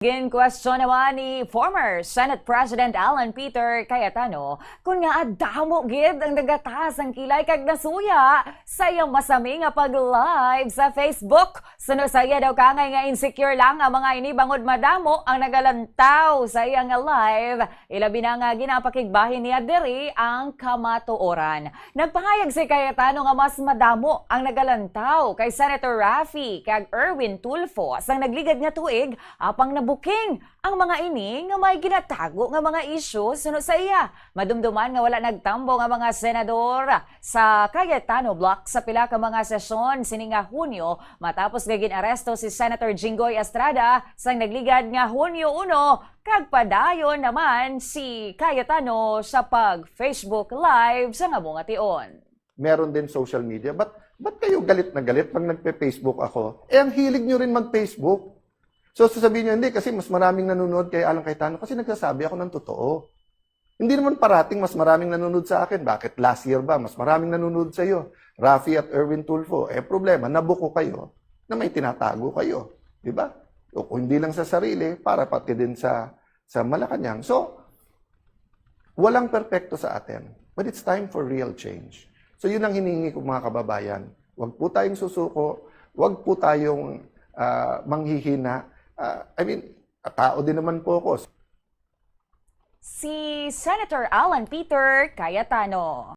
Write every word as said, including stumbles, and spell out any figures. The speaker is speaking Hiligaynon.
Ginkwestiyon naman ni former Senate President Alan Peter Cayetano kon ngaa damo gid ang nagataas ang kilay kag nasuya sa iyang masami nga pag-live sa Facebook. Suno sa iya daw, kaangay nga insecure lang ang mga ini bangod madamo ang nagalantaw sa iya nga live, ilabi na nga ginapakigbahin niya diri ang kamatuoran. Nagpahayag si Cayetano nga mas madamo ang nagalantaw kay Senator Raffy kag Erwin Tulfo sang nagligad nga tuig, apang nabuking ang mga ini nga may ginatago nga mga isyu suno sa iya. Madumduman nga wala nagtambo nga mga senador sa Cayetano bloc sa pila ka mga sesyon sini nga Hunyo, matapos nga gin-aresto si Senator Jinggoy Estrada sang nagligad nga Hunyo uno, kag padayon naman si Cayetano sa pag-Facebook Live sa amo nga tion. Meron din social media. But ba't kayo galit na galit pag nagpe-Facebook ako? Eh, ang hilig nyo rin mag-Facebook. So, sasabihin nyo, "Hindi, kasi mas maraming nanonood kay Alan Cayetano kasi nagsasabi ako ng totoo." Hindi naman parating mas maraming nanonood sa akin. Bakit last year ba mas maraming nanonood sa iyo? Raffy at Erwin Tulfo. Eh, problema, nabuko kayo na may tinatago kayo. Di ba? O kung hindi lang sa sarili, para pati din sa, sa Malacanang. So, walang perpekto sa atin. But it's time for real change. So, yun ang hinihingi ko, mga kababayan. Huwag po tayong susuko. Huwag po tayong ah, manghihina. Ah, I mean, tao din naman po ako. Si Senator Alan Peter Cayetano.